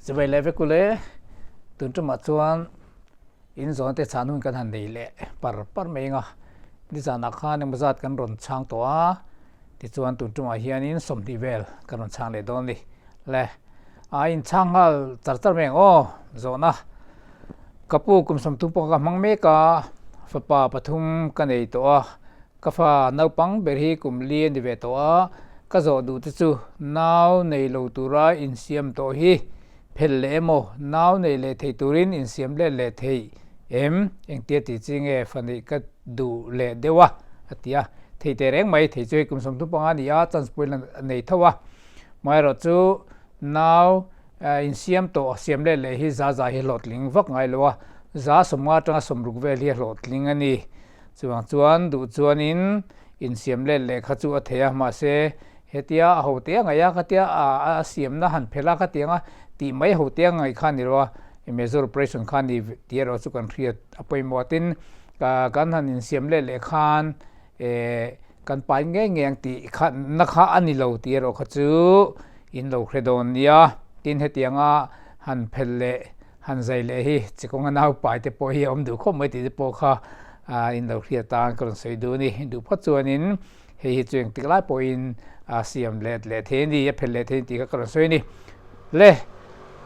Chibai leh vek ule, tun tumah chuan in zawn te chhan hun kan han nei leh par par mai ang a, nizanah khan engmaw zat kan rawn chhang tawh a, tichuan tun tumah hianin 20 vel kan rawn chhang leh dawn a ni. Le, a inchhang nghal char char mai ang aw, zawhna ka pu kum 30 pawh ka hmang mek a, fapa pathum ka nei tawh a, Ka fa naupang ber hi kum li a ni ve tawh a, ka zawh duh te chu nau nei lo tura insiam tawh hi phel leh emaw nau nei leh thei turin insiam let leh theih em? Engtia tih chi nge fa neih ka duh leh deuh a? a ti a. Thei teh reng mai, thei chu hei kum 35 a ni a, chance pawhin a nei tho a. Amaherawh chu nau insiam tawh siam let leh hi za za hi hlawhtling vak ngai lo a, za 50 atanga 60 vel hi a hlawhtling a ni. Chuvang chuan duh chuanin insiam let leh kha chu a thei a, mahse hetia a ho te a ngaih a, khatia a siamna han phelh a khatiang a tih mai ho te a ngaih kha a ni lo a, major operation kha a ni tih erawh chu kan hriat a pawimawh a. Tin, kan han insiam let leh khan kan pai ngei ngei ang tih kha na kha a ni lo tih erawh kha chu in lo hre dawn nia. Tin, hetianga han phelh leh Han zai leh hi chikawnga naupai te pawh hi a awm duh khawp mai tih te pawh kha in lo hriat tan ka rawn sawi duh a ni. Duh phawt chuanin hei hi chu engtik lai pawhin a siam let leh thei a ni, a phelh leh thei a ni tih kha ka rawn sawi a ni. Le,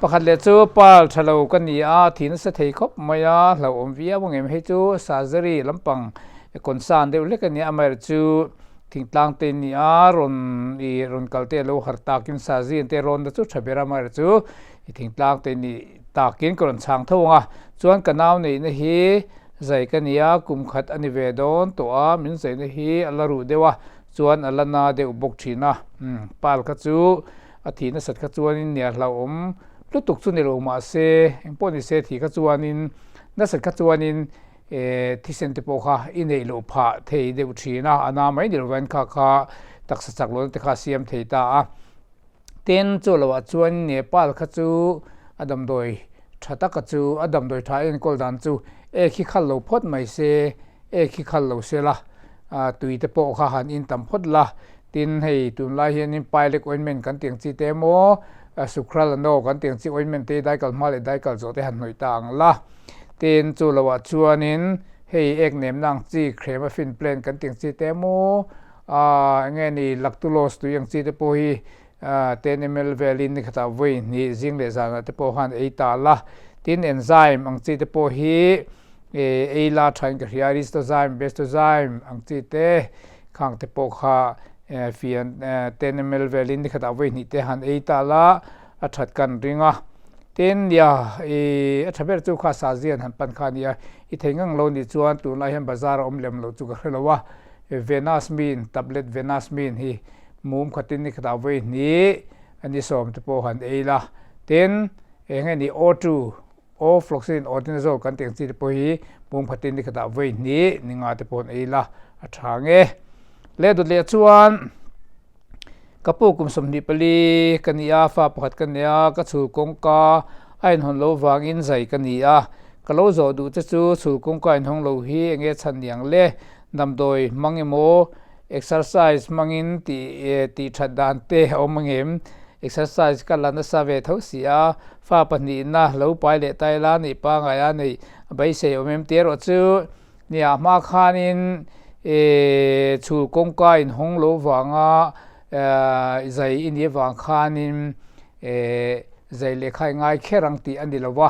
pakhat leh chu pal tha lo ka ni a, thi nasa thei khawp mai a, hlauhawm viau ang em? Hei chu surgery lampang concern deuh hlek a ni a, amaherawhchu chu thingtlang te ni a, rawn i rawn kal te a lo har takin surgery an te rawn na chu tha ber a, amaherawhchu chu I thingtlang te nih takin ka rawn chhang tho ang a, chuan ka nau neihna hi zai ka ni a, kum khat a ni ve dawn tawh a, min zaihna hi a la ruh deuh a, chuan a la na deuh bawk thin a, umm pal kha chu a thih nasat kha chuanin nia hlauhawm lutuk chu ni lo mahse engpawh ni se thih kha chuanin nasat kha chuanin eh thisen te pawh kha i neih loh phah thei deuh thin a, a na mai ni lo vain kha kha taksa chak lohna te kha a siam thei ta a. Tin, chu loah chuan Nepal kha chu a damdawi tha taka chu a damdawi tha enkawl dan chu ek hi khal lo phawt mai se, ek hi khal lo se la, tui te pawh kha han in tam phawt la. Tin, hei tunlai hianin Pilek ointment kan tih ang chi te emaw, Sucralano kan tih ang chi ointment te daikal hma leh daikal zawh te han hnawih ta ang la. Tin, chu loah chuanin hei ek nemna ang chi Cremafin plant kan tih ang chi te emaw, Aaa enge ni lactulose tui ang chi te pawh hi 10 ml velin ni khatah vawi hnih zing leh zanah te pawh khan ei ta la. Tin enzyme ang chi te pawh hi ei la thain ka hria aristozyme, bestozyme ang chi te khang te pawh kha fian 10 ml velin ni khatah vawi hnih te han ei ta la a that kan ring a. Tin nia i a tha ber chu kha sazian han pan kha a nia i thei ngang lo nih chuan tunlai hian bazar a awm lem lo chu ka hre lo a. Venasmin, tablet Venasmin hi mum khatin ni khatah vawi hnih a ni 10 te pawh han ei la. Tin, eng nge ni O2, Ofloxacin, Ordinazole kan tih ang chi te pawh hi mum khatin ni khatah vawi hnih ni nga te pawh han ei la a tha ang e. Leh dawt leh chuan ka pu kum 24 ka ni a, fa pakhat ka nei a, ka chhul kawngka a inhawn lo vangin zai ka ni a. Ka lo zawh duh che chu chhul kawngka inhawng lo hi eng nge chhan niang le? Damdawi hmang emaw exercise hmangin tih tih that dan te a awm angem? Exercise ka la nasa ve tho si a, fa pahnihna lo pai leh ta ila neih pangai a neih a beisei awm em tih erawh chu nia hma khanin chhul kawngka inhawng lo vanga zai i nih avang khanin zai lehkha i ngai kher ang tih a ni lo va.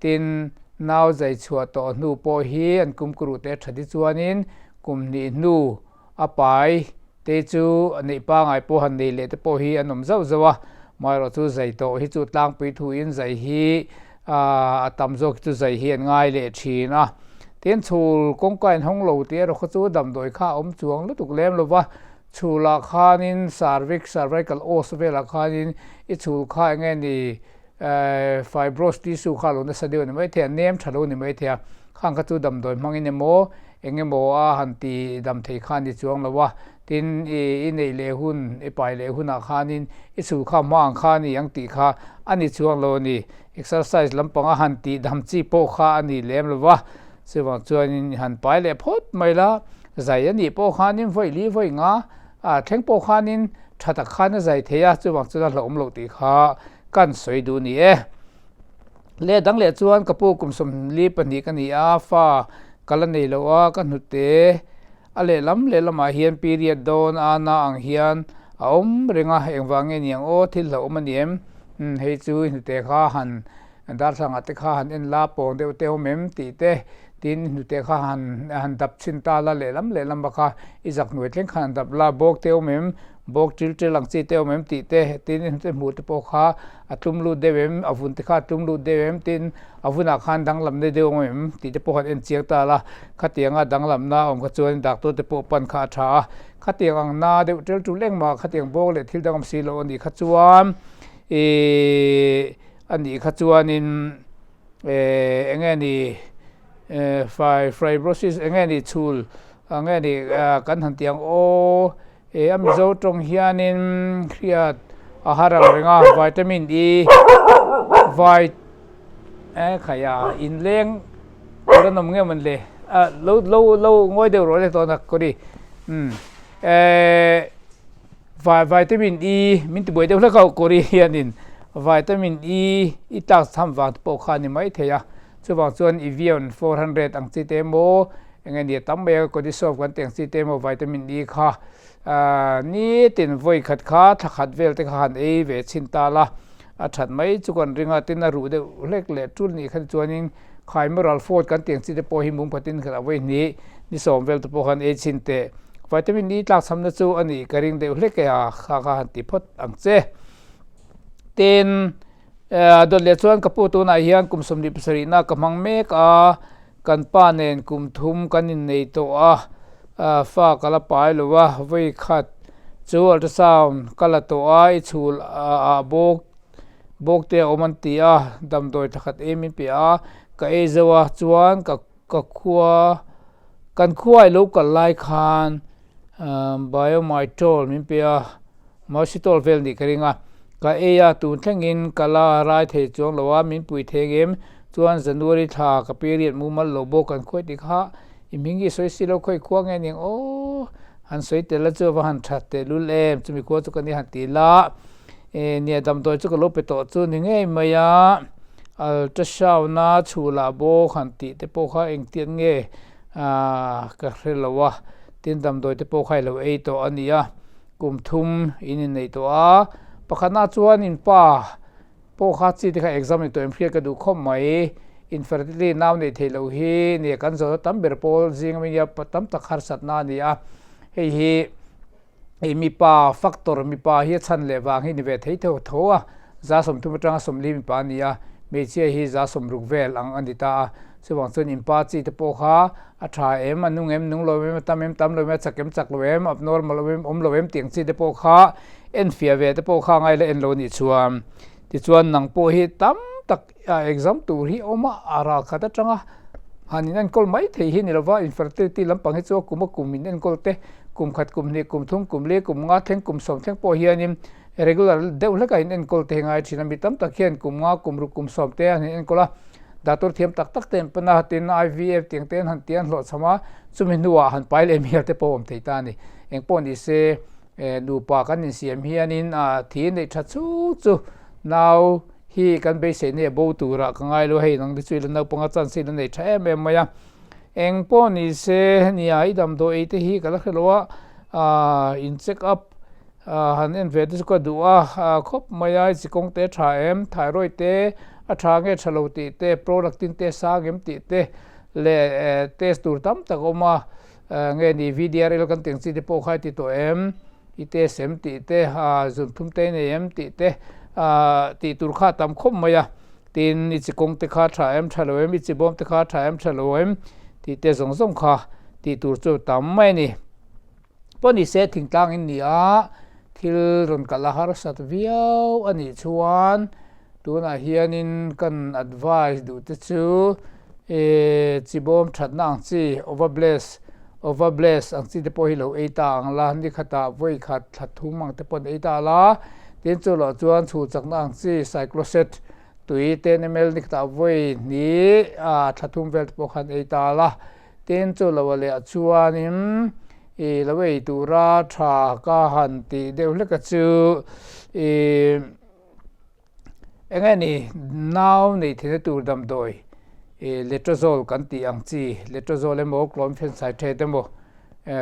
Tin, nau zai chhuah tawh hnu pawh hi an kumkuruh te tha ti chuanin kum hnih hnu a pai te chu neih pangai pawh han nei leh te pawh hi an awm zauh zauh a. Amaherawh chu zai tawh hi chu tlangpui thuin zai hi a tam zawk hi chu zai hi an ngai leh thin a. Tin, chhul kawngka inhawng lo tih erawh kha chu damdawi kha a awm chuang lutuk lem lo va. Chhulah khanin cervix, cervical os velah khanin i chhul kha eng nge ni Fibros tissue kha lo nasa deuh a ni maithei a, nem tha lo a ni maithei a, khang kha chu damdawi hmangin emaw eng emaw a han ti dam thei kha a ni chuang lo a, tin i neih leh hun, i pai leh hunah khanin i chhul kha hma ang kha a ni ang tih kha a ni chuang lo a ni. Exercise lampang a han tih dam chi pawh kha a ni lem lo va, chuvang chuanin i han pai leh phawt mai la, zai a nih pawh khanin vawi li vawi nga a thleng pawh khanin tha tak khan a zai thei a, chuvang chuan a hlauhawm loh tih kha Kan sawi duh ni e. Leh dang leh chuan ka pu kum 42 ka ni a, fa ka la nei lo a, ka hnute a lehlam lehlamah hian period dawn a na ang hian a awm reng a, engvang nge niang aw thil hlauhawm a ni em? Umm hei chu i hnute kha han darthlangah te kha han en la pawng deuh te awm em tih te tin i hnute kha han han dap chhin ta la lehlam lehlam a kha i zak hnuai thleng khan han dap la bawk te awm em bawk ṭil ṭil ang chi te awm em tih te tin i hnute hmuh te pawh kha a tlum lut deuh em a vun te kha a tlum lut deuh em tin a vunah khan danglamna deuh awm em tih te pawh khan en chiang ta la khatianga danglamna awm kha chuan doctor te pawh pan kha a tha a khatiang ang na deuh ṭel ṭul engmah khatiang bawk leh thil dang awm si loh a nih kha chuan ihh a nih kha chuanin ehh eng nge ni ehh fibrosis eng nge ni chhul eng nge ni kan han tih ang aw. E a Mizo tawng hianin hriat a har ang reng a, vitamin E vit e khai a inleng tur an awm nge mawn le a lo lo lo ngawi deuh rawh le tawna kawri umm e vitamin E min ti buai deuh hlek a kawri hianin vitamin E i tlak chham vang te pawh kha a ni maithei a chuvang chuan Evion 400 ang chi te emaw Eng nge nia tam mai a Kodisov kan tih ang chi te emaw vitamin E kha nitin vawi khat kha thla khat vel te kha han ei ve chhin ta la a that mai chu kan ring a tin a ruh deuh hlek leh tul nih khan chuanin khai moral fort kan tih ang chi te pawh hi mum khatin khat a vawi hnih ni sawm vel te pawh khan ei chhin teh vitamin E tlak chhamna chu a nih ka ring deuh hlek e a kha kha han ti phawt ang che tin dawt leh chuan ka pu tunah hian kum 27 na ka hmang mek a. Kan pa nen kum thum kan innei tawh a, fa ka la pai lo a, vawi khat chu ultrasound ka la tawh a, i chhul ah bawk bawk te a awm an ti a, damdawi thla khat ei min pe a, ka ei zo a, chuan ka ka khua kan khua i lo kal lai khan biomitol min pe a. Mawsitawr vel nih ka ring a, ka ei a, tun thlengin ka la rai thei chuang lo a, min pui thei ngem chuan January thla ka period mumal lo bawk kan khawi ti kha i hming hi sawi si lo khawi khua nge ning aw han sawi tel la chu a va han that teh lul em chumi khua chu ka ni han ti la e nia damdawi chu ka lo pe tawh chu ni ngei mai a ultrasound a chhulah bawk han tih te pawh kha engtiang nge ka hre lo a tin damdawi te pawh kha i lo ei tawh a ni a. Kum thum in inneih tawh a, pakhatna chuan in pa pawh kha chi te kha exam ni tawh em hriat ka duh khawp mai. Infertility nau neih theih loh hi nia kan zawhna tam ber pawl zing ami nia tam tak harsatna a ni a. Hei hi ih mipa factor mipa hi a chhan leh vang hi ni ve thei tho tho a, 30 atanga 40 mipa a ni a, hmeichhia hi 60 vel ang a ni ta a. Chuvang chuan in pa chi te pawh kha A tha em, a nung em, nung lo em, a tam em, tam lo em, a chak em, chak lo em, abnormal awm em, awm lo em tih ang chi te pawh kha en fiah ve te pawh kha ngai la en lo nih chuan. Tichuan nang pawh hi tam tak exam tur hi awm a, a ral khat atanga han in enkawl mai thei hi ni lova, infertility lampang hi chu a kum a kum in enkawl te, kum khat, kum hnih, kum thum, kum li, kum nga thleng, kum sawm thleng pawh hianin regular deuh hlekah in enkawl te hi ngai thin a, mi tam tak hian kum nga, kum ruk, kum sawm te an in enkawl a. Datur thiam tak tak te an pan a, tin IVF tiang te an han ti a, an hlawhchham a, chumi hnuah han pai leh mial te pawh a awm thei ta a ni. Engpawh ni se, nupa kan insiam hianin thi neih tha chu chu nau hi kan beisei nei a bo turah ka ngai lo, hei nang te chu ila naupanga chance hi ila nei tha em em mai a. Engpawh ni se, nia i damdawi ei te hi ka la hre lo a, in check up Han en ve te chu ka duh a, khawp mai a, i chi kawng te a tha em, thyroid te a tha nge tha lo tih te, prolactin te a sang em tih te leh test tur tam tak a awm a, nge ni VDRL kan tih ang chi te pawh kha i ti tawh em, i test em tih te, zunthum te i nei em tih te tih tur kha a tam khawp mai a, tin i chi kawng te kha a tha em tha lo em, i chi bawm te kha a tha em tha lo em tih te zawng zawng kha tih tur chu a tam mai a ni. Pawh ni se thingtlang in ni a, thil rawn kalh a harsat viau a nih chuan tunah hianin kan advice duh te chu eh chibawm thatna ang chi overbless overbless ang chi te pawh hi lo ei ta ang la, ni khatah vawi khat thla thum ang te pawh an ei ta la, tin chu loh chuan chhul chakna ang chi cycloset tui ten ml ni khatah vawi hnih ah thla thum vel te pawh khan ei ta la. Tin chu lo a leh chuanin i lo ei tura tha ka han tih deuh hlek a chu i Enge ni nau nei theihna tur damdawi letrozole kan tih ang chi, letrozole emaw clomiphene citrate emaw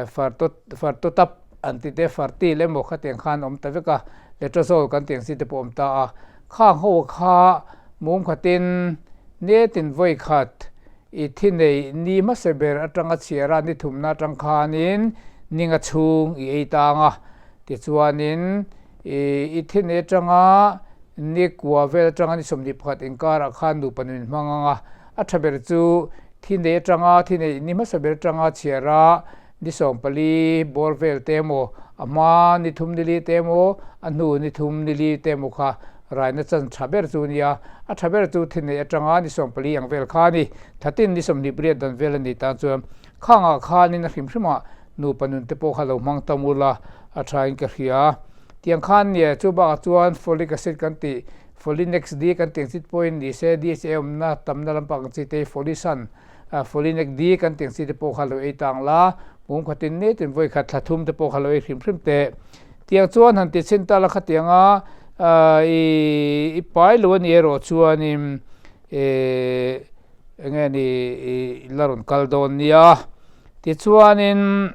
fartotap an tih te fertil emaw khatiang khan awm ta vek a, letrozole kan tih ang chi te pawh awm ta a. Khang ho kha mum khatin nitin vawi khat i thi nei ni hmasa ber atanga chhiar a ni thumna atang khanin ninga chhung i ei tang a, tichuanin i thi nei atanga ni kua vel atanga ni 21 inkarah khan nupa nun hmang ang a, a tha ber chu thi nei atanga thi nei ni hmasa ber atanga chhiar a ni 14 bawr vel te emaw, a hma ni thum ni li te emaw, a hnu ni thum ni li te emaw kha raina chan tha ber chu nia. A tha ber chu thi nei atanga ni 14 ang vel kha a ni. Thatin ni 28 dan vel a ni tan chuan khangah khanin a hrim hrimah nupa nun te pawh kha lo hmang tam ula a thain ka hria. Tiang khan nia chu bakah chuan folic acid kan tih, Folinex D kan tih ang chi te pawhin ni se DHA awmna tamna lampang ang chi te hi Folisan Folinex D kan tih ang chi te pawh kha lo ei tang la, mum khatin nitin vawi khat thla thum te pawh kha lo ei hrim hrim teh. Tiang chuan han ti chhin ta la khatianga i pai lo a ni erawh chuanin eng nge ni i la rawn kal dawn nia. Tichuanin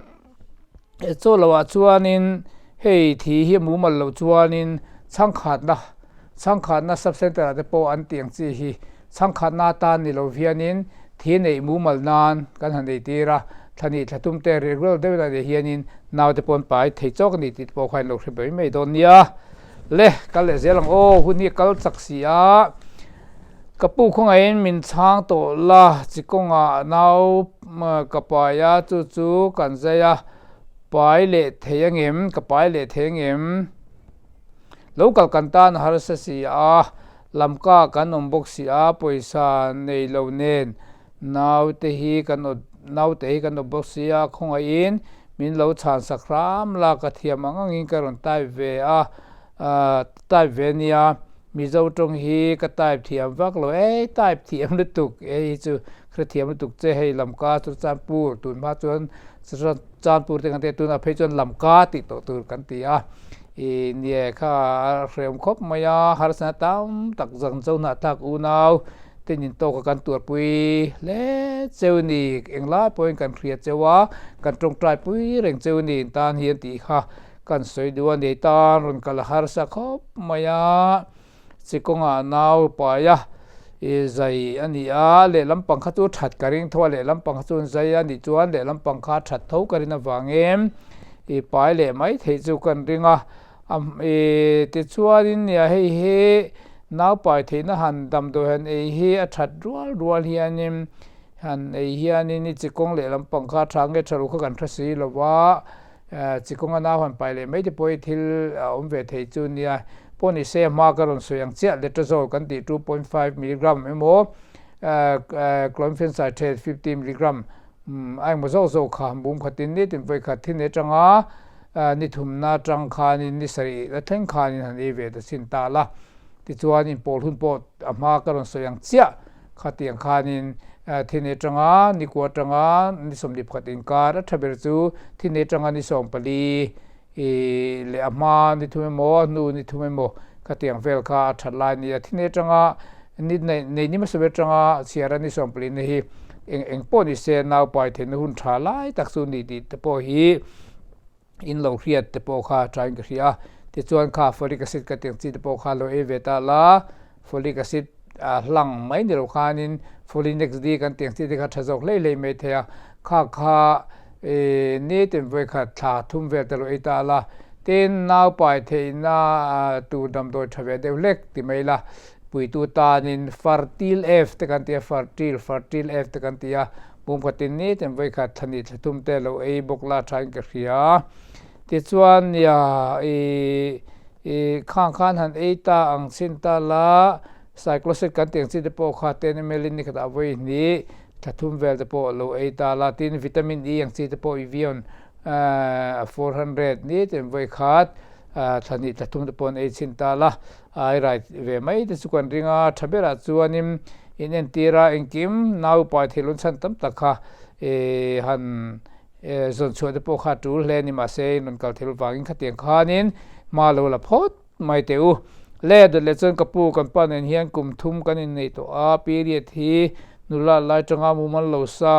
Chaw lohah chuanin hei thi hi a mumal loh chuanin chhangkhatna chhangkhatna sub center ah te pawh an tih ang chi hi chhangkhatna atan ni lo hianin thi neih mumal nan kan han ei tir a, thla nih thla tum te regular deuhin an ei hianin naute pawh an pai thei chawk a ni tih te pawh kha in lo hre mai mai dawn nia. Le kal leh zel ang aw, hun hi a kal chak si a. Ka pu khawngaihin min chhang tawh la, chi kawngah nau ka pai a, chu chu kan zai a, pai leh thei angem, ka pai leh thei angem? Lo kal kan tan a harsa si a, lamka kan awm bawk si a, pawisa nei lo nen naute hi kan awt naute hi kan awt bawk si a, khawngaihin min lo chhan sak hram la, ka thiam ang angin ka rawn type ve a. Type ve nia, Mizo tawng hi ka type thiam vak lo ei, type thiam lutuk ei hi chu hrethiam lutuk che hei Lamka chu Chanpur tun hma chuan Chanpur te kan ti a tunah phei chuan Lamka tih tawh tur kan ti a, ih nie kha a hrehawm khawp mai a, harsatna tam tak zan zo hnahthlak unau te nin tawka kan tuarpui hle cheu ni, englai pawhin kan hria cheu a, kan tawngtai pui reng cheu ni tan hian tih kha. Kan sawi duh a ni tan rawn kal a harsa khawp mai a, chi kawngah nau pai a, i zai a ni a, lehlam pang kha chu that ka ring tho a, lehlam pang kha chuan zai a nih chuan lehlam pang kha that tho ka rin avangin i pai leh mai theih chu kan ring a, i tichuanin nia hei hi nau pai theihna han damdawi han ei hi a that rual rual hianin han ei hianin i chi kawng lehlam pang kha tha nge tha lo kha kan hre si lo va. Chi kawnga nau han pai leh mai te pawh hi thil a awm ve thei chu nia. Pawh ni se hma ka rawn sawi ang chiah letrozole kan tih 2.5 milligram emaw clomiphene citrate 50 milligram a engmaw zawk zawk kha bum khatin nitin vawi khat thin atanga ni thumna atang khanin ni sarih la thleng khanin han ei ve ta chhin ta la. Tichuan inpawl hun pawh a hma ka rawn sawi ang chiah. Khatiang khanin thine atanga ni kua atanga ni 21 inkar a tha ber chu thine atanga ni 14 leh a hma ni thum emaw a hnu ni thum emaw khatiang vel kha a that lai a ni a. Thine atanga ni nei ni hmasa ber atanga chhiara ni 14 na hi eng eng pawh ni se nau pai theihna hun tha lai tak chu ni tih te pawh hi in lo hriat te pawh kha thain ka hria a, tichuan kha folic acid ka tih ang chi te pawh kha lo ei ve ta la, folic acid a hlang mai ni lo khanin folinex D kan tih ang chi te kha tha zawk hlei hlei mai thei a, kha kha ih nitin vawikhat thla thum vel te lo ei ta la, tin nau pai theihna tur damdawi tha ve deuh hlek ti mai la, puitu tanin fertil F te kan ti a, fertil fertil F te kan ti a. Pumkhatin nitin vawikhat thla nih thla thum te lo ei bawk la thain ka hria. Tichuan nia i i khang khan han ei ta ang chhin ta la, cycloset kan tih ang chi te pawh kha ten ml in nikhatah vawi hnih thla thum vel te pawh lo ei ta la, tin vitamin E ang chi te pawh Evion 400 nitin vawikhat thla hnih thla thum te pawh an ei chhin ta la. Ai rai ve mai te chu kan ring a, tha berah chuanin in entir a, engkim nau pai thei lun chhan tam tak kha han zawn chhuah te pawh kha a tul hle a ni mahse in rawn kal thei lo vangin khatiang khanin hma lo la phawt mai teh u. Le dawt leh chuan ka pu kan pa nen hian kum thum kan inneih tawh a, period hi nula lai tanga mumal lo sa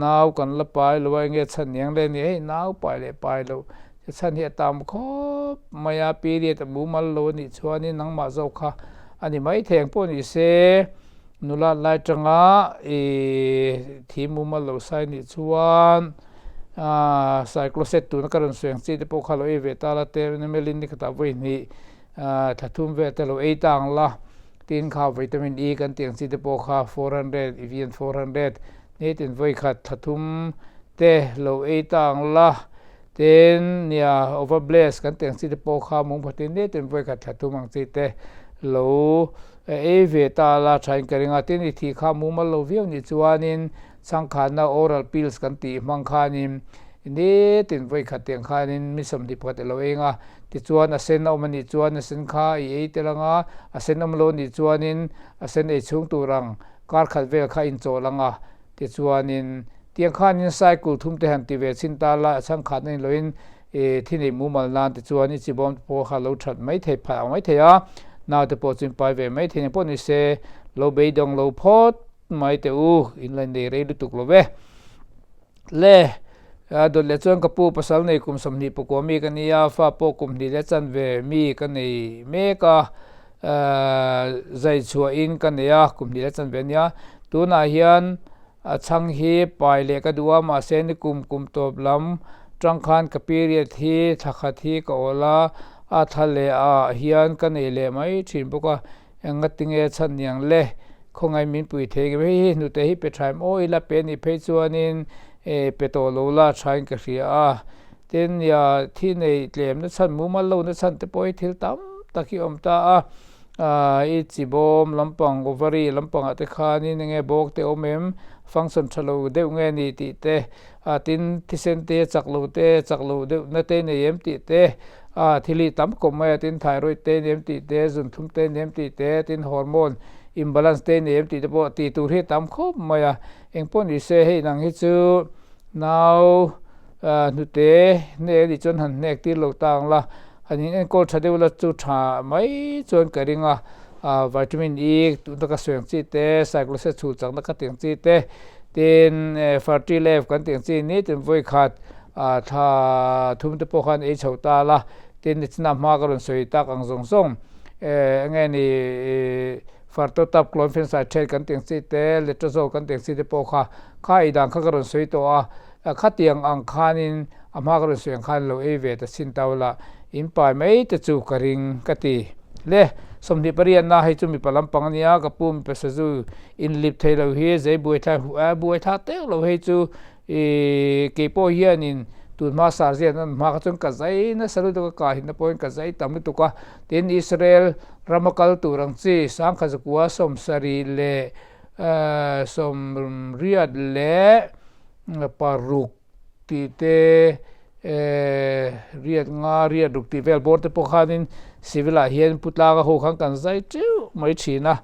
nau kan la pai lo a, enge chhan niang le ni hei nau pai leh pai loh te chhan hi a tam khawp mai a, period a mumal lo a nih chuanin nangmah zawk kha a ni mai thei ang pawh ni se nula lai tanga ih thi mumal lo sai nih chuan Aaa cycloset tuna ka rawn sawi ang chi te pawh kha lo ei ve ta la te melin ni khatah vawi hnih aaa thla thum vel te lo ei ta ang la tin kha vitamin E kan tih ang chi te pawh kha 400 evian 400 nitin vawi khat thla thum te lo ei ta ang la tin nia overbless kan tih ang chi te pawh kha mung phatin nitin vawi khat thla thum ang chi te lo ei ve ta la thain ka ring a tin i thih kha mumal lo viau nih chuanin Changkhanna oral pills kan tih hmang khanin nitin vawi khat tiang khanin mi 20 pakhat i lo eng a, tichuan a sen a awm a nih chuan a sen kha i ei tel ang a, a sen awm lo a nih chuanin a sen ei chhung tur ang kar khat vel kha inchawl ang a, tichuanin tiang khanin cycle thum te han ti ve chhin ta la a changkhatna ni loin i thi neih mumal nan tichuan i chibawm te pawh kha lo that mai thei phah ang mai thei a, naute pawh chu inpai ve mai thei nen pawh ni se lo beidawng lo phawt. Mai teh u, in la nei rei lutuk lo ve. Le, dawt leh chuan ka pu pasal nei kum 20 pakua mi ka nia, fa pawh kum hnih leh chanve mi ka nei mek a, zai chhuahin ka nei a, kum hnih leh chanve a nia. Tunah hian a chhang hi pai leh ka duh a, mahse ni kum kum tawp lam tang khan ka period hi thla khat hi ka awl a, a thla leh ah hian ka nei leh mai thin bawk a. Engatinge chhan niang le? Khawngaih min pui thei ngem? Hei hi hnute hi pe thaim aw ila pe nih phei chuanin pe tawh lo la thain ka hria a. Tin, nia thi nei tlemna chhan mumal lohna chhan te pawh hi thil tam tak hi awm ta a. I chibawm lampang, ovary lampangah te khanin enge bawk te awm em? Function tha lo deuh nge ni tih te. A tin, thisen te chak lo te, chak lo deuh na te nei em tih te, a thil hi tam kawp mai a, tin thyroid te nei em tih te, zunthlum te nei em tih te, tin hormone imbalance te nei em tih te pawh tih tur hi a tam khawp mai a. Engpawh ni se hei nang hi chu nau hnute hnek a nih chuan han hnek tir lo ta ang la, han in enkawl tha deuh la chu tha mai chuan ka ring a, vitamin E tuna ka sawi ang chi te, cycloset chhul chakna ka tih ang chi te, Tin, Fertilef kan tih ang chi ni tin vawi khat thla thum te pawh khan ei chho ta la, tin nichinah hma ka rawn sawi tak ang zawng zawng enge ni Fertotap Clonfenside kan tih ang chi te, Letrozole kan tih ang chi te pawh kha kha ei dan kha ka rawn sawi tawh a, khatiang ang khanin a hma ka rawn sawi ang khan lo ei ve ta chin tau la, in pai mai te chu ka ring ka ti. Le, 28 na hei chu mipa lampang a nia, ka pu mipa sazu Inlip thei lo hi zei buaithlai huh a, buaithlak teuh lo hei chu ih kei pawh hianin tun hma sarzian an hma kha chuan ka zai nasa lutuk a, ka hinna pawhin ka zai tam lutuk a, tin Israel rama kal tur ang chi sangkhat zakua 70 leh 88 tih te riat nga riat ruk tih vel bawr te pawh khanin civil ah hian pu tlanga ho khan kan zai teuh mai thin a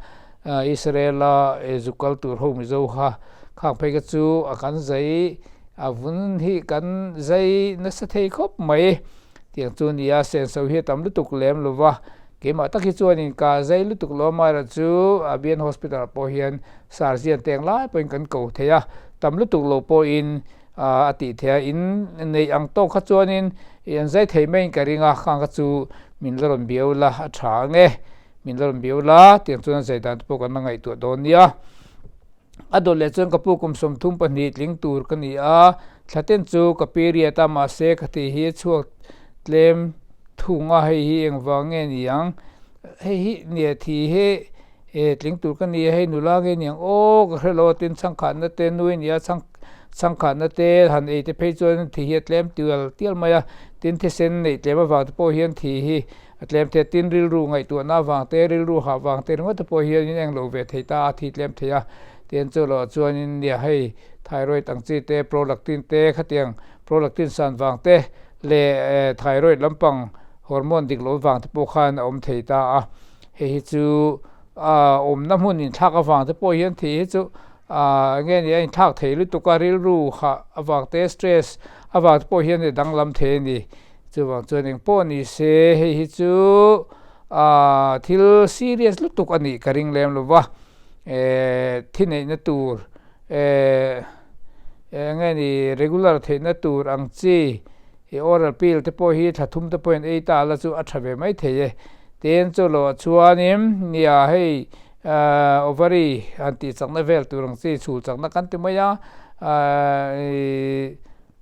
Israel a zuk kal tur ho Mizo kha khang phei kha chu a kan zai a vun hi kan zai nasa thei khawp mai tiang chu nia senso hi a tam lutuk lem lo va keimah tak hi chuanin ka zai lutuk lo amaherawh chu Abian hospital ah pawh hian Sarzian te ang lai pawhin kan ko thei a, tam lutuk lo pawhin a tih thei a, in neih ang tawk kha chuanin an zai thei maiin ka ring a, khang kha chu min la rawn biau la a tha ang e, min la rawn biau la tiang chuan a zai dan te pawh kan la ngaihtuah dawn nia. A dawt leh chuan ka pu kum 32 tling tur ka ni a, thla ten chu ka period a mahse ka tih hi a chhuak tlem thung a, hei hi engvang nge ni ang, hei hi nia thi hi E tling tur ka ni a, hei nula nge niang aw ka hre lo a, tin chhangkhatna te nui nia chhang chhangkhatna te han ei te phei chuan thi hi a tlem tial tial mai a, tin thisen neih tlem avang te pawh hian thi hi a tlem thei a, tin rilru ngaihtuahna avang te rilru hah vang te ringawt te pawh hian in englo ve thei ta a, thi tlem thei a, tin chu loh chuanin nia hei thyroid ang chi te prolactin te khatiang prolactin san vang te leh thyroid lampang hormone dik loh vang te pawh khan a awm thei ta a. Hei hi chu a awmna hmun inthlak avang te pawh hian thei hi chu eng nge ni a inthlak thei lutuk a, rilru hah avang te stress avang te pawh hian a danglam thei a ni. Chuvang chuan eng pawh ni se hei hi chu Thil serious lutuk a nih ka ring lem lo va, thi neihna tur eng nge ni regular theihna tur ang chi oral pill te pawh hi thla thum te pawhin ei ta la chu a tha ve mai thei e. Tin chu loh chuanin nia hei ovary han tih chakna vel tur ang chi chhul chakna kan ti mai a.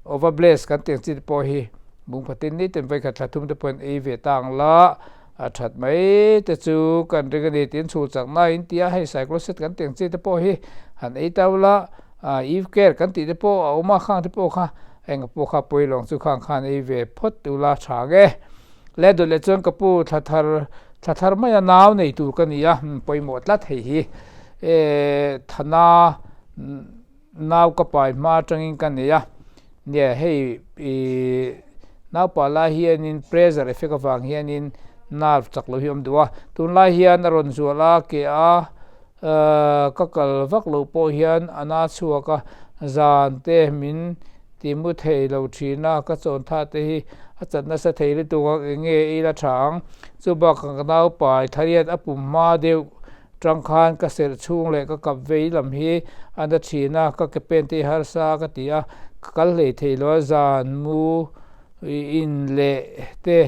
Overbless kan tih ang chi te pawh hi bungphatin nitin vawikhat thla thum te pawhin ei ve ta ang la, a that mai te chu kan ring a ni tiin chhul chakna in ti a, hei cycloset kan tih ang chi te pawh hi han ei tau la, eve care kan tih te pawh a awm a, khang te pawh kha enga pawh kha pawilawng chu khang khan ei ve phawt ula tha ang e. Le dawt leh chuan ka pu thla thar thla thar maia nau nei tur ka ni a, pawimawh tlat hei hi thana Nau ka pai hma atangin ka nei a, nia hei ih naupa lai hianin pressure effect avang hianin nerve chak lo hi a awm duh a, tunlai hian a rawn zual a ke a ka kal vak loh pawh hian a na chhuak a, zan te min ti mu thei lo thin a, ka chawn tha te hi a chat nasa thei lutuk a, eng nge ei la tha ang, chu bakah ka naupai thariat a pum hma deuh Tang khan ka serh chhung leh ka kap vei lam hi a na thin a, ka ke pen te hi harsa ka ti a, ka kal hlei thei lo a, zan mu in leh te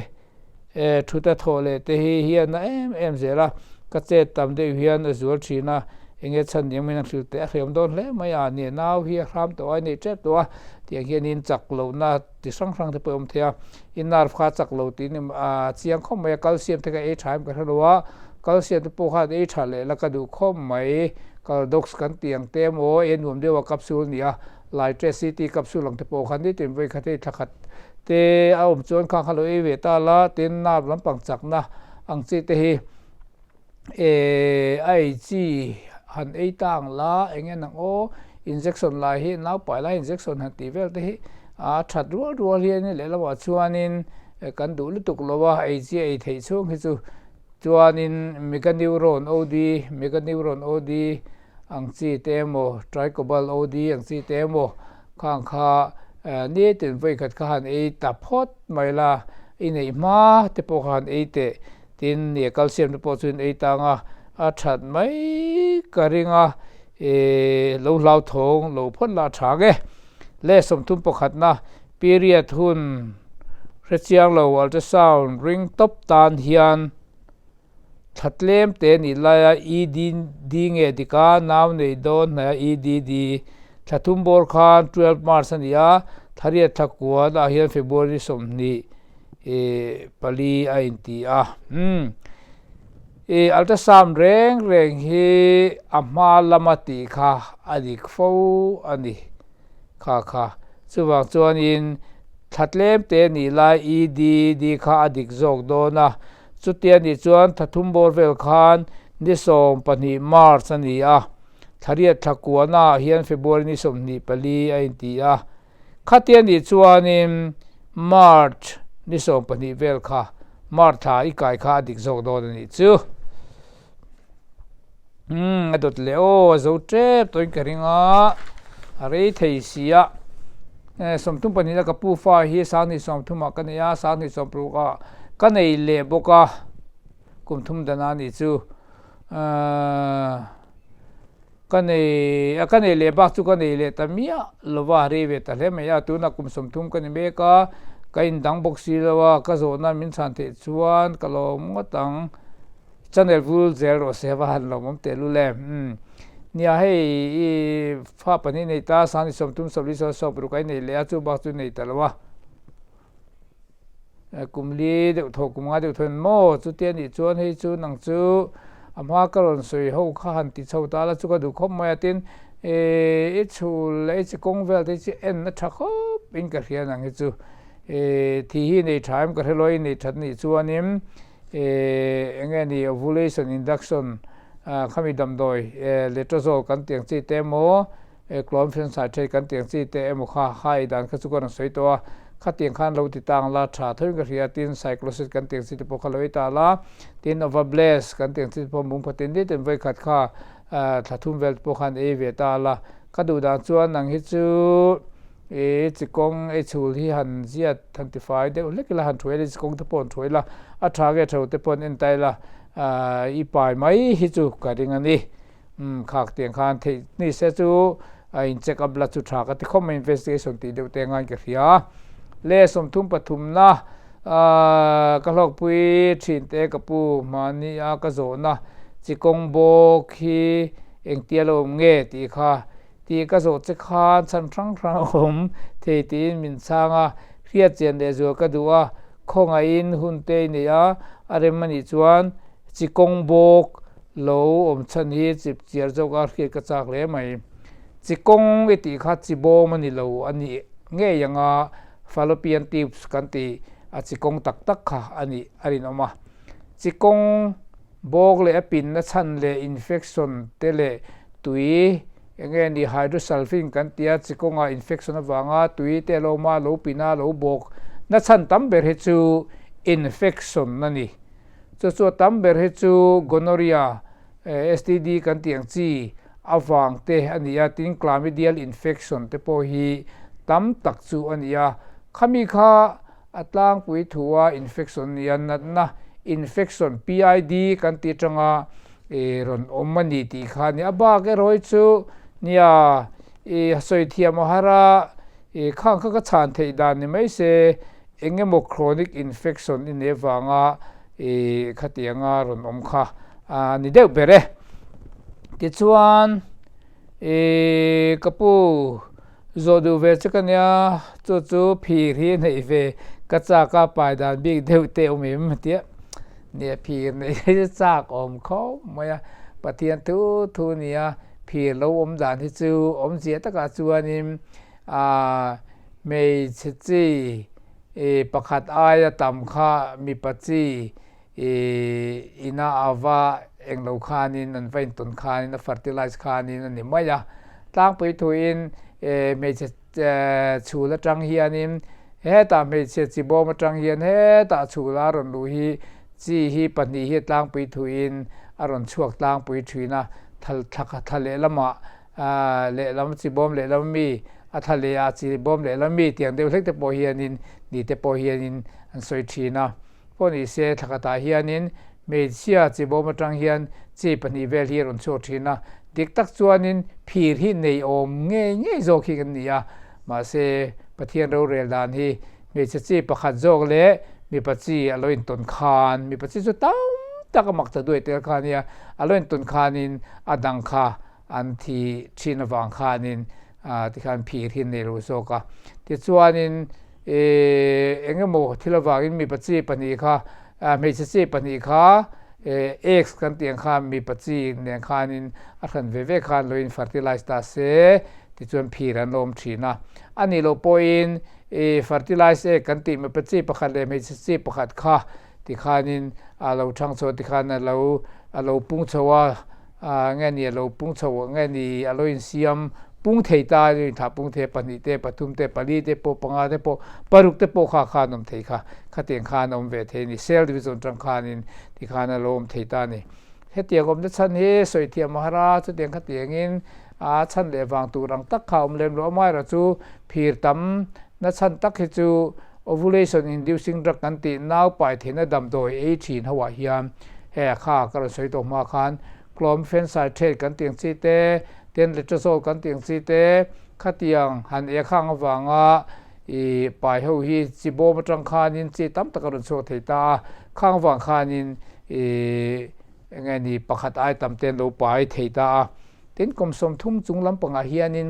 thut a thawh leh te hi hi a na em em zel a, ka chet tam deuh hian a zual thin a, enge chhan ni awmin a hrilh teh a hriam dawn hle mai a, nia nau hi a hram tawh a, a neih tep tawh a, tiang hianin chak lohna ti hrang hrang te pawh a awm thei a. I nerve kha chak lo tih ni a chiang khawp mai a, calcium te kha ei tha em ka hre lo a, calcium te pawh khan ei tha leh la ka duh khawp mai, caldox kan tih ang te emaw ei nuam deuh a capsule a ni a, litre CT capsule ang te pawh khan nitin vawi khat hei thla khat te a awm chuan khang kha lo ei ve ta la, tin nerve lampang chakna ang chi te hi. Eh a ei chi han ei ta ang la eng en ang aw injection lai hi naupai lai injection han tih vel te hi a that rual rual hian lehlamah chuanin kan duh lutuk lo a ei chi a ei theih chhung hi chu chuanin mega neuron OD mega neuron OD ang chi te emaw tricobal OD ang chi te emaw khang kha nitin vawikhat kha han ei ta phawt mai la i neih hma te pawh kha han ei teh. Tin, nia calcium te pawh chu in ei tang a, a that mai ka ring a, eh lo hlauthawng lo phawt lah tha ang e. Le 31 na period hun hrechiang lo ultrasound ring tawp tan hian thla tlem te nih laia EDD nge dik a, nau nei dawn hnaia EDD thla thum bawr khan 12 March a ni a, thla riat thla kuan ah hian February 20. ih pali a inti a umm ih ultrasound reng reng hi a hma lama tih kha a dik fo a ni kha kha chuvang chuanin thla tlem te nih lai EDD kha a dik zawk dawn a chutia nih chuan thla thum bawr vel khan ni 12 March a ni a thla riat thla kuahna ah hian February ni 24 a inti a. Khatia nih chuanin March ni 12 vel kha March thla i kai kha a dik zawk dawn a nih chu. Umm a dawt leh aw a zo tep tawhin ka ring a, a rei thei si a. 32 a ka pu fa hi 2030 ah ka nei a, 2060 ah ka nei leh bawk a, kum thum dan a nih chu. Ahh. Ka nei a, ka nei leh bak chu ka nei leh ta miah lo va, rei ve ta hle mai a, tunah kum 30 ka ni mek a, ka indang bawk si lo a, ka zawhna min chhan theih chuan ka lawm ngawt ang, channel vul zel rawh se va han lawmawm tehlul em, umm nia hei i fa pahnih nei ta, 30 30 40 ka inei leh a, chu bak chu nei ta lo a. Kum li deuh thaw kum nga deuh thaw in maw chutia nih chuan hei chu nang chu a hma ka rawn sawi ho kha han ti chho ta la chu ka duh khawp mai a tin i chhul leh i chi kawng vel te hi chu en a tha khawp in ka hria nang hi chu thi hi nei tha em ka hre lo a i nei that nih chuanin eng nge ni ovulation induction khami damdawi letrozole kan tih ang chi te emaw Clomifene-citrate kan tih ang chi te emaw kha ha ei dan kha chu ka rawn sawi tawh a, khatiang khan lo ti tang la tha thoin ka hria tin Cycloset kan tih ang chi te pawh kha lo ei ta la, tin Ovabless kan tih ang chi te pawh mung phatin ni ten vawi khat kha thla thum vel te pawh khan ei ve ta la, ka duh dan chuan nang hi chu I chi kawng ei chhul hi han ziat han tifai deuh hlek ila, han thuai ila, chi kawng te pawh han thuai ila, a tha nge tho te pawh an en ta ila, i pai mai hi chu ka ring a ni. Umm khak tiang khan theih ni se chu a in check up la chu tha ka ti khawp mai, investigation tih deuh te angain ka hria. Le 30 pathumna ka hlawkpui thin te ka pu hmani a ka zawhna chi kawng bawk hi engtia lo awm nge tih kha Tih ka zawh che khan chhan hrang hrang a awm thei tiin min chhang a, hriat chian leh zual ka duh a, khawngaihin hun te i nei a, a rem a nih chuan chi kawng bawk lo awm chhan hi chip chiar zawk a hriat ka chak hle mai. Chi kawng i tih kha chi bawm a ni lo a nih ngei ang a, fallopian tubes kan tih a chi kawng tak tak kha a nih a rinawm a. Chi kawng Bawk leh a pinna chhan leh infection te leh tui eng nge ni hydrosulfin kan tia chi kawngah infection avanga tui te lo awm a, lo pin a, lo bawk na chhan tam ber hi chu infection a ni. Chu chu a tam ber hi chu gonorrhea, STD kan tih ang chi avang te a ni a, tin chlamydial infection te pawh hi tam tak chu a ni a. Khami kha A tlangpui thua infection nia natna, infection, PID kan tih atanga rawn awm a ni tih kha a ni. A bak erawh hi chu nia i sawi thiam a har a, i khang kha ka chhan theih dan ni mai se eng emaw chronic infection i nei avanga i khatianga rawn awm kha a ni deuh ber e. Tichuan i ka pu Zawh duh ve che ka nia, chu chu phir hi neih ve ka chak a, pai dan bik deuh te awm em tia. Nia phir neih hi chu chak awm khawp mai a, Pathian thu thu nia phir lo awm dan hi chu awmzia takah chuanin aah hmeichhe chi pakhat aia tam kha mipa chi I ina a va englo khanin an va intawn khanin a fertilize khanin a ni mai a. Tlangpui thuin hmeichhe chhul atang hianin hetah hmeichhe chi bawm atang hian hetah chhul a rawn luh hi chi hi pahnih hi tlangpui thuin a rawn chhuak tlangpui thin a. Thal thla lehlamah lehlam chi bawm lehlam ami a thla leh ah chi bawm lehlam ami tiang deuh hlek te pawh hianin ni te pawh hianin an sawi thin a. Pawh ni se thlakhatah hianin hmeichhia chi bawm atang hian chi pahnih vel hi a rawn chhuak thin a, dik tak chuanin phir hi nei awm ngei ngei zawk hi kan ni a, mahse Pathian rorel dan hi hmeichhe chi pakhat zawk leh mipa chi a lo intawn khan, mipa chi chu tam tak a mak ta duai tel kha ania, a lo intawn khanin a dang kha an thi thin avang khanin tikhan phir hi an nei lo zawk a. Tichuanin eng emaw thil avangin mipa chi pahnih kha hmeichhe chi pahnih kha eggs kan tih ang khan mipa chi nen khanin a hran ve ve khan lo in fertilize ta se tichuan phir an lo awm thin a. A nih loh pawhin fertilize egg kan tih mipa chi pakhat leh hmeichhe chi pakhat kha tikhanin a lo thang chho a tikhan a lo a lo pung chho a. Nge ni a lo pung chho nge ni a lo insiam pung thei ta a inthah pung thei a pahnih te pathum te pali te pawh panga te pawh paruk te pawh kha khan awm thei kha khatiang khan a awm ve thei a ni cell division atang khanin tikhan a lo awm thei ta a ni hetiang awmna chhan hi sawi thiam a har a chutiang khatiangin a chhan leh vang tur ang tak kha a awm lem lo amaherawh chu phir tam na chhan tak hi chu Ovulation inducing drug kan tih nau pai theihna damdawi ei thin ho ah hian hei a kha ka rawn sawi tawh hma khan clomiphene citrate kan tih ang chi te, ten letrozole kan tih ang chi te khatiang han e khang avanga i pai ho hi chi bawm atang khanin chi tam tak a rawn chhuak thei ta a, khang avang khanin i eng nge ni pakhat ai tam te an lo pai thei ta a. Tin kum 30 chung lampangah hianin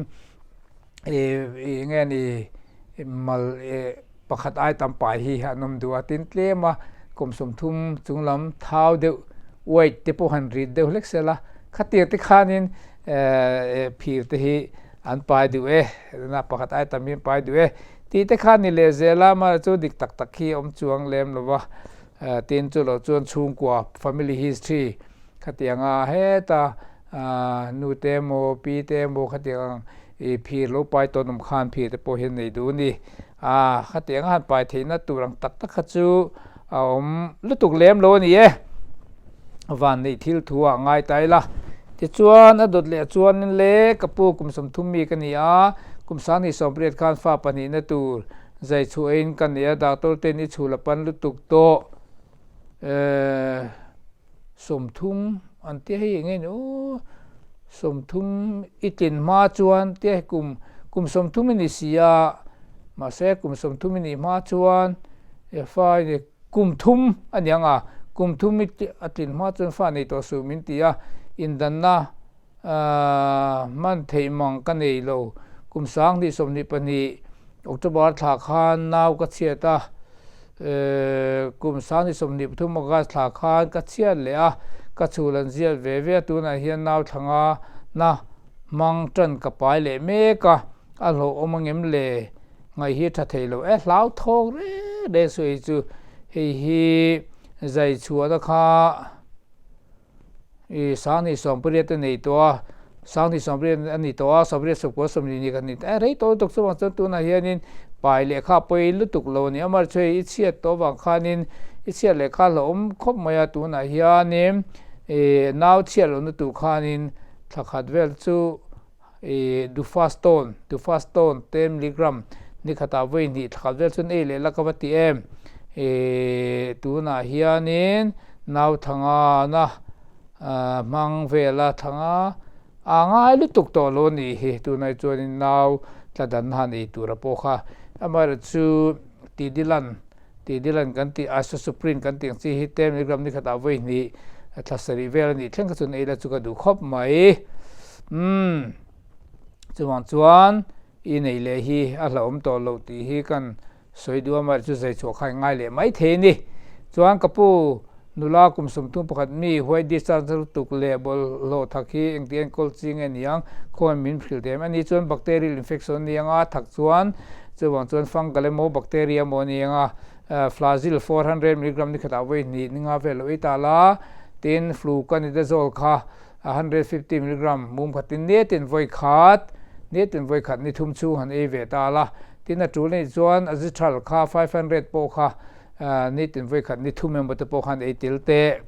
ih nge ni mal ih pakhat ai tam pai hi an awm duh a tin tlem a kum 30 chung lam thau deuh weight te pawh han rit deuh hlek sela khatir te khanin eh phir te hi an pai duh e na pakhat ai tam hi an pai duh e tih te khan ni leh zel a amaherawhchu chu dik tak tak hi a awm chuang lem lo va tin chu loh chuan chhungkua family history khatianga heta Nu te emaw, pi te emaw khatiang i phir lo pai tawn awm khan phir te pawh hian nei duh a ni. A, khatiang a han pai theihna tur ang tak tak kha chu a awm lutuk lem lo a ni e. Van neih thil thu ah ngai ta ila. Tichuan a dawt leh chuanin le ka pu kum 30 mi ka ni a, Kum 2018 khan fa pahnihna tur zai chhuah eiin ka nei a, doctor ten i chhul a pan lutuk tawh. 30 an tia hei eng nge ni aw, 30 i tlin hma chuan tia hei kum kum 30 i ni si a, mahse kum 30 i nih hma chuan fa i ni kum thum a ni ang a, kum thum i a tlin hma chuan fa nei tawh suh min ti a, indanna Hman theih mang ka nei lo. Kum 2022 October thla khan nau ka chhiat a, kum 2023 August thla khan ka chhiat leh a, ka chhul an ziat ve ve a, tunah hian nau thla nga na hmang tan ka pai leh mek a, a hlauhawm angem le? Ngaih hi a tha thei lo e, hlauthawk reng reng sawi chu hei hi zai chhuahna kha. I 2018 a nei tawh a, 2018 a ni tawh a, 18 sawmkua sawmhnih ni kan ni ta e, rei tawh lutuk chuvang chuan tunah hianin pai lehkha a pawi lutuk lo a ni. Amaherawhchu hei i chhiat tawh avang khanin i chhiat lehkha a hlauhawm khawp mai a, tunah hianin ih nau chhiat lohna tur khanin thla khat vel chu ih Duphaston, Duphaston ten milligram ni khatah vawi hnih thla khat vel chuan ei leh la ka va ti em. Ih tunah hianin nau thangana hmang vela thanga a ngai lutuk tawh lo a nih hi. Tunah chuanin nau tla dan han ei tura pawh kha amaherawhchu Tidilan Tih Dylan kan tih Isosuprine kan tih ang chi hi 10 milligram ni khatah vawi hnih thla sarih vel a nih thleng kha chuan ei la chu ka duh khawp mai. Umm chuvang chuan i nei leh hi a hlauhawm tawh loh tih hi kan sawi duh a, amaherawhchu zai chhuah kha i ngai leh mai thei a ni. Chuan ka pu nula kum 31 mi white discharge lutuk leh bawlhhlawh thak hi engti enkawl chi nge niang khawiin min hrilh thei em? Ani chuan bacterial infection a ni anga thak chuan Chuvang chuan fungal emaw bacteria emaw a ni ang a, Flagyl 400 milligram ni khatah vawi hnih ni nga vel lo ei ta la, tin fluconazole kha 150 milligram mum khatin nitin vawi khat, nitin vawi khat ni thum chhung han ei ve ta la, tin a tul anih chuan Azithral kha 500 pawh kha nitin vawi khat ni thum emaw te pawh khan ei tel teh.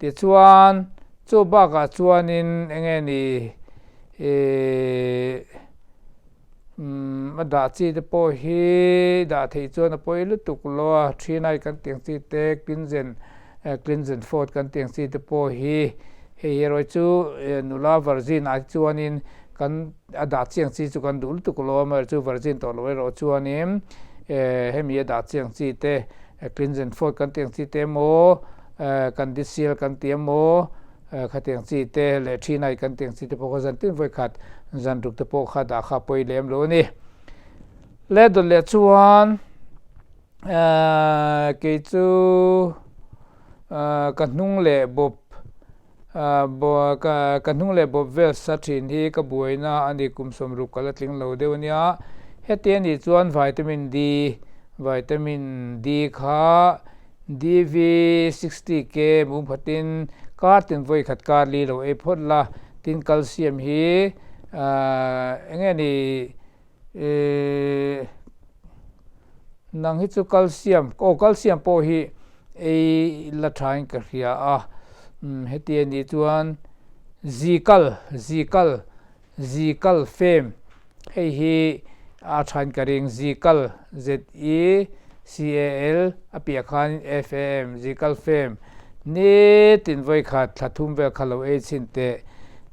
Tichuan chu bakah chuanin enge ni ih. Umm a dah chi te pawh hi dah theih chuan a pawi lutuk lo a, thinai kan tih ang chi te cleansen cleansen fort kan tih ang chi te pawh hi hei erawh chu nula virgin ah chuanin kan a dah chi ang chi chu kan duh lutuk lo a amaherawhchu virgin tawh lo erawh chuanin hemi a dah chi ang chi te cleansen fort kan tih ang chi te emaw kandisial kan tih emaw Khatiang chi te leh thinai kan tiang chi te pawh kha zan tin vawi khat zan ruk te pawh kha dah kha pawi lem lo a ni. Le dawt leh chuan kei chu ka hnung leh bawp ka hnung leh bawp vel sa thin hi ka buaina a ni kum 60 ka la tling lo deuh a nia. Heti a nih chuan vitamin D vitamin D kha DV 60 K mum khatin kar tin vawi khat kar li lo ei phawt la, tin calcium hi eng nge ni nang hi chu calcium aw calcium pawh hi ei la thain ka hria a, heti a nih chuan zikal zikal Zikal fame, Hei hi a thain ka ring, Zikal, Z-E-C-A-L, a piah khanin F-A-M, Zikal fame, nitin vawi khat thla thum vel kha lo ei chhin teh.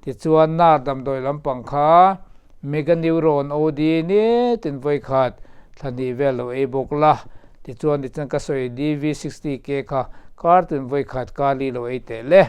Tichuan nar damdawi lampang kha Meganeuron OD nitin vawi khat thla hnih vel lo ei bawk la. Tichuan tichuan ka sawi DV60K kha kar tin vawi khat kar li lo ei teh le.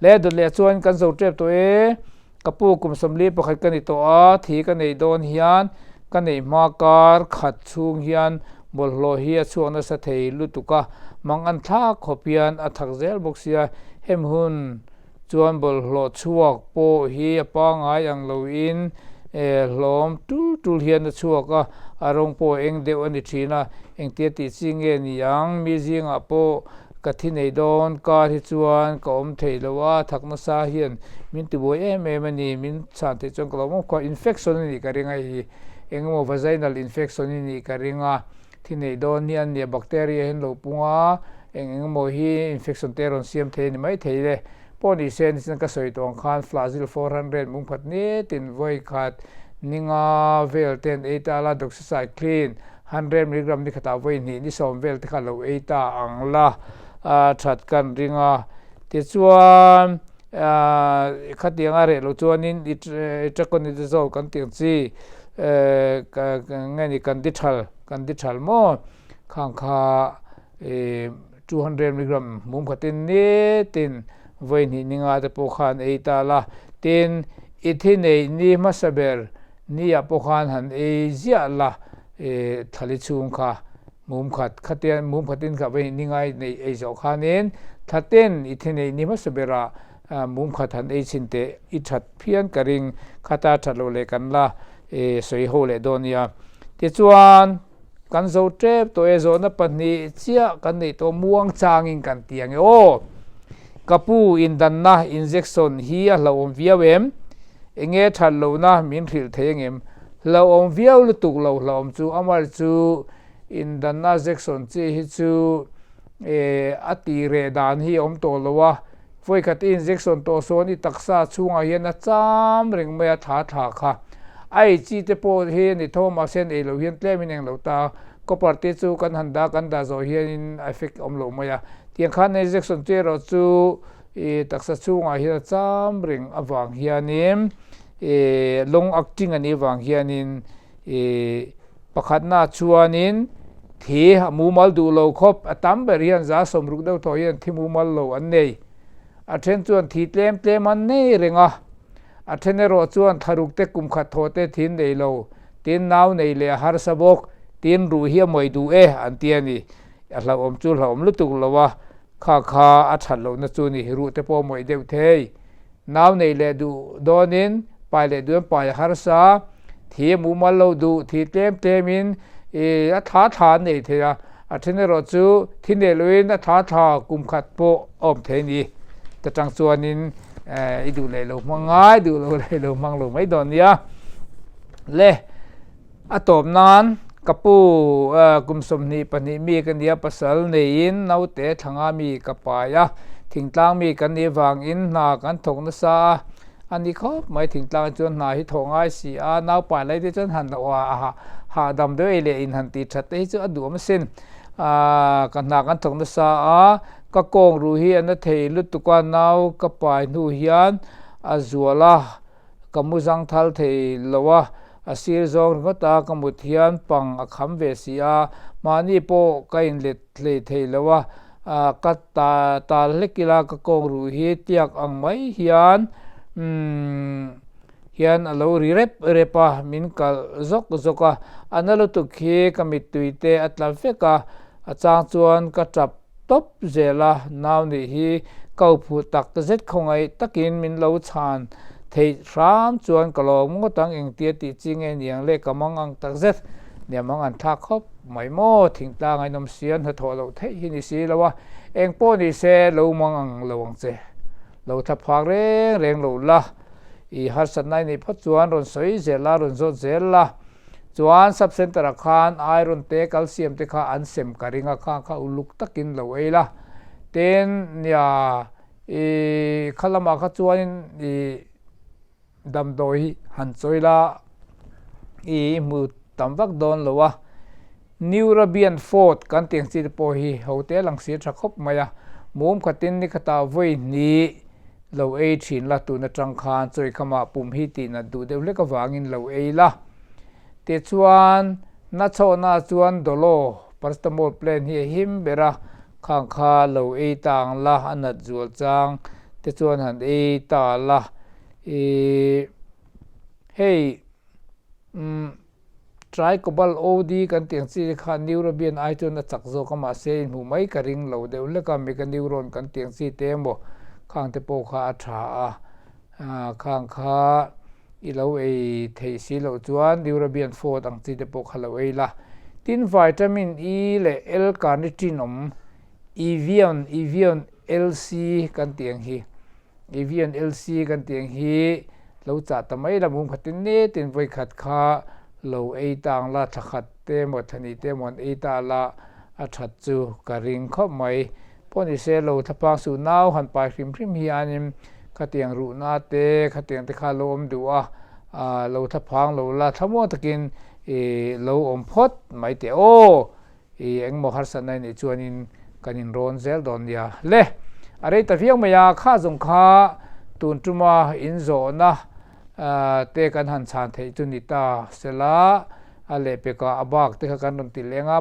Le dawt leh chuan kan zo tep tawh e. Ka pu kum 41 ka ni tawh a, thi ka neih dawn hian ka neih hma kar khat chhung hian bawlhhlawh hi a chhuak nasa thei lutuk a, mang an thlak khawp hian a thak zel bawk sia, hem hun chuan bawlhhlawh chhuak pawh hi a pangngai ang loin hlawm tul tul hian a chhuak a, a rawng pawh eng deuh a ni thin a, engtia tih chi nge ni ang, mi zingah pawh Ka thi nei dawn, kar hi chuan ka awm thei lo a, thak nasa hian min tibuai em em a ni, min chhan theih chuan ka lo awm khawp a, infection a nih ka ring a hei eng emaw vaginal infection a nih ka ring a, thi nei dawn hi an nia, bacteria hi an lo pung a, eng eng emaw hi infection te a rawn siam thei a ni maithei le, pawh ni se nichina ka sawi tawh ang khan Flagyl 400 mungphat nitin vawi khat Ninga vel te an ei ta la, doxycycline 100 mg ni khatah vawi hnih ni sawm vel te kha lo ei ta ang la, that kan ring a. Tichuan khatiang a reh loh chuanin itraconazole kan tih ang chi nge ni kan di thal kan di thal maw khang kha 200 mg mum khatin nitin vawi hnih ninga te pawh khan ei ta la. Tin, i thi neih ni hmasa ber niah pawh khan han ei ziah la, thlali chhung kha mum khat khatian mum khatin kha vawi hnih ninga i neih ei zawh khanin thlaten i thi neih ni hmasa berah mum khat han ei chhin teh i that phian ka ring khata that loh leh kan la sawi ho leh dawn nia. Tichuan. Kan zo tep tawh e, zawhna pahnih chiah kan neih tawh muang changin kan ti ang e aw. Ka pu indanna injection hi a hlauhawm viau em? Enge that lohna min hrilh thei angem? Hlauhawm viau lutuk lo hlauhawm chu amar chu indanna jection chi hi chu e a tih reh dan hi a awm tawh lo a, Vawikhat i injection tawh sawn i taksa chhungah hian a cham reng mai a thla thla kha. A ei chi te pawh hi a ni tho a mahse an ei loh hian tlem in englo ta. Copper te chu kan han dah kan dah zawh hianin a effect a awm lo mai a. Tiang khan injection chu erawh chu i taksa chhungah hian a cham reng avang hianin i long acting a nih avang hianin i Pakhatna chuanin thi a mumal duh lo khawp, a tam ber hian 60% deuh thaw hian thi mumal lo an nei. A then chuan thi tlem tlem an nei reng a, a then erawh chuan thlaruk te kum khat thaw te thi an nei lo, tin nau nei leh a harsa bawk, tin ruh hi a mawih duh e an ti a ni. A hlauhawm chu hlauhawm lutuk lo a, kha kha a that lohna chu ni, ruh te pawh a mawih deuh thei. Nau neih leh duh dawnin pai leh duan pai a harsa, thi a mumal lo duh, thi tlem tlemin a thla thla an nei thei a, a then erawh chu thi neih loin a thla thla kum khat pawh a awm thei a ni. Ta tang chuanin i duh leh lo hmang ngai, duh lo leh lo hmang lo mai dawn nia. Le. A tawp nan ka pu kum 22 mi ka nia pasal neiin naute thlanga mi ka pai a, thingtlang mi kan nih vangin hna kan thawk nasa a, a ni khawp mai thingtlang chuan hna hi thawh ngai si a, nau pai lai te chuan han hahdam deuh ei leh in han tih that te hi chu a duhawm asin. Ka hna kan thawk nasa a, ka kawng ruh hi a na thei lutuk a, nau ka pai hnu hian a zual a. Ka mu zang thal thei lo a, a sir zawng ringawt a, ka mut hian pang a kham ve si a, mahni pawh ka inlet hlei thei lo a, ka tal hlek ila ka kawng ruh hi tiak ang mai hian hian a lo ri rep rep a, min kalh zawk zawk a, a na lutuk hi ka mittui te a tla vek a, a chang chuan ka tap tawp zel a, nau nih hi ka uphu tak zet khawngaih takin min lo chhan theih hram chuan ka lawm ngawt ang, engtia tih chi nge niang le ka mang ang tak zet nia mang an thlak khawp mai maw, thingtlang a inawm si a hnathawh loh theih hi ni si lo a, eng pawh ni se lo mang ang lo ang che, lo thla phak reng reng lo la, i harsatna i neih phawt chuan rawn sawi zel la, rawn zawt zel la. Chuan sub centre ah khan iron te calcium te kha an sem ka ring a, kha kha uluk takin lo ei la. Tin, nia i kha lamah kha chuanin i damdawi hi han chawi la i hmu tam vak dawn lo a. Neurabian Fort kan tih ang chi te pawh hi ho te lang si tha khawp mai a. Mum khatin ni khatah vawi hnih lo ei thin la, tun atang khan chawi khamah pum hi tih nat duh deuh hlek avangin lo ei la. Tichuan, na chhawhna chuan Dolo, paracetamol plan hi a him ber a, khang kha lo ei ta ang la, a nat zual chang te chuan han ei ta la. Ih, hei, umm. Tricobalt OD kan tih ang chi te kha Neurobian ai chuan a chak zawk a, mahse inhmuh mai ka ring lo deuh hlek a, Meganeuron kan tih ang chi te emaw khang te pawh kha a tha a, khang kha i lo ei theih si loh chuan Neurobian Forte ang chi te pawh kha lo ei la. Tin, Vitamin E leh L-carnitine awm, Evion, Evion LC kan tih ang hi. Evian LC kan tih ang hi lo chah ta mai la mum khatin netin vawi khat kha lo ei ta ang la thla khat te emaw thla hnih te emaw an ei ta la a that chu ka ring khawp mai. Pawh ni se lo thlapang suh nau han pai hrim hrim hianin khatiang ruhna te khatiang te kha lo awm duh a. Lo thlaphang lo la thlamuang takin i lo awm phawt mai teh aw. I engmaw harsatna i neih chuanin kan inrawn zel dawn nia. Le, a rei ta viau mai a, kha zawng kha tun tuma inzawhna te kan han chhan theih chu ni ta sela, a lehpekah a bak te kha kan rawn ti leng a,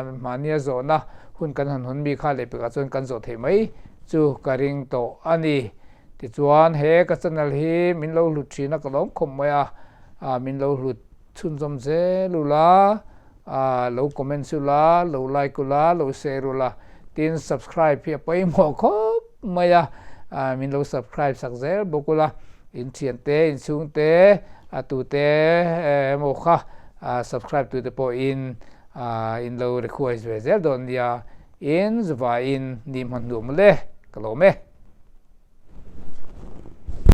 mahnia zawhna hun kan han hawn mi kha lehpekah chuan kan zawh theih mai chu ka ring tawh a ni. Tichuan he ka channel hi min lo hlut thin a ka lawm khawp mai a, min lo hlut chhunzawm zel ula, lo comment ula, lo like ula, lo share ula, tin subscribe hi a pawimawh khawp mai a, min lo subscribe sak zel bawk ula, in thiante, in chhungte, a tute emaw kha subscribe tute pawhin in lo request ve zel dawn nia, in zuvaiin ni hman hnuah mawle ka lawm e.